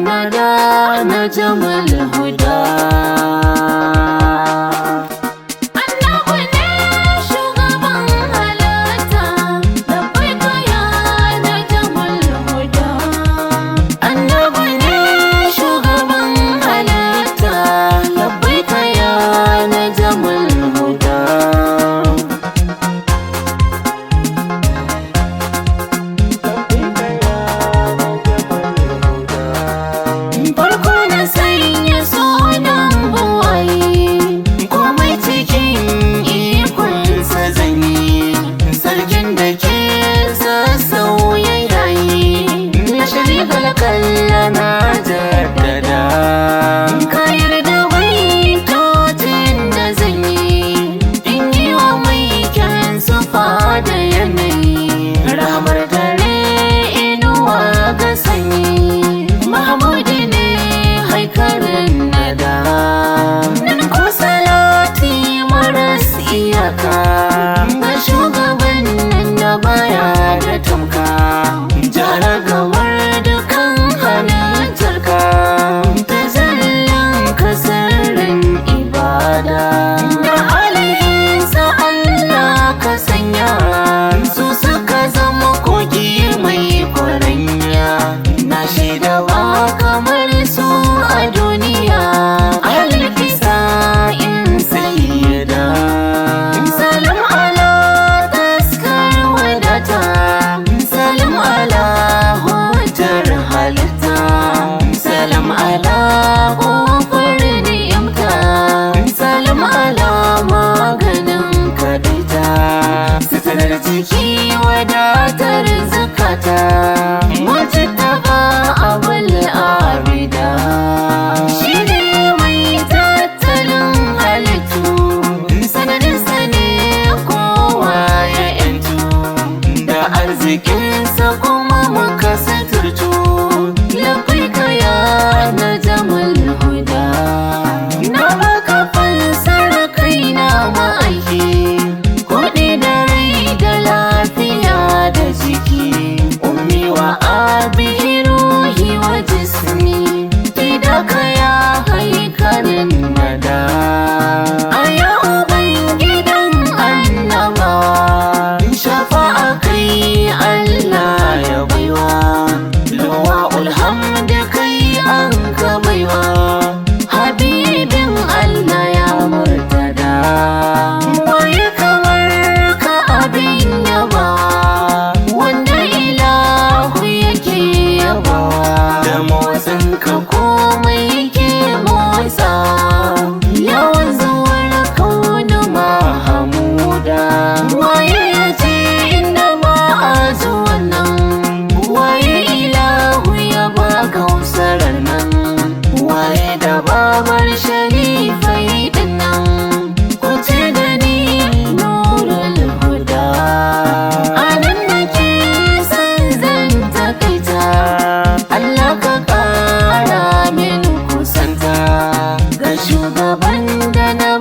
Nada na Jamal Huda. Annabi ne shugaban halitta, labbaika ya Najmul Huda. Annabi ne shugaban halitta, labbaika ya Najmul Huda. Farko na sanya sunan buwaye, komai cikin ikonsa zanyi, sarkin da ke sassauya yayi, na sharifal kalla na jaddada. Ka yarda baitocin da zanyi, in yi wa mai kyan sufa da yanayi, ramar dare inuwa ga sanyi. Mahmudi ne haikarin nada, nan ko salati maras iyaka, ga shugaban nan da baya da tamka, jara gamar dukan halittarka, ta zallan ka sirrin ibada, da alihinsa Allah ka sanya, su suka zama kogi mai kwaranya, na shaida ba kamar su a duniya, alkisa in sayyada. Salam ala taskar wadata, salam ala hujjar halitta, salam ala kofar ni'imta, salam ala maganin kadaita, sitarar jiki wadatar zakata, mujtaba abul abida. Shi ne mai tattalin halittu, sanadinsa ne kowa ya yantu, da arzikinsa kuma muka suturtu, labbaika ya Najmul Huda. Na baka fansar kaina ma'aiki, kuɗi da rai da lafiya da jiki, ummi wa abi ruhi wa jismi, fidaka ya haikarin nada. A ya ubangidan annaba, shafa'a kai Allah ya baiwa, luwa ulhamd kai an ka baiwa, habibin Allah ya murtada. Waye kamar ka abin yaba, wanda ilahu yake yabawa, da motsin ka komai yake motsa, yawan zuwar kaunu mahamuda. Waye ya ce inda ba a zuwan nan, waye ilahu ya ba kausarar nan, waye da babar sharifai din nan, ku ce da ni Nurul Huda. Anan nake son zan takaita, Allah ka kara min kusanta, ga shugaban da na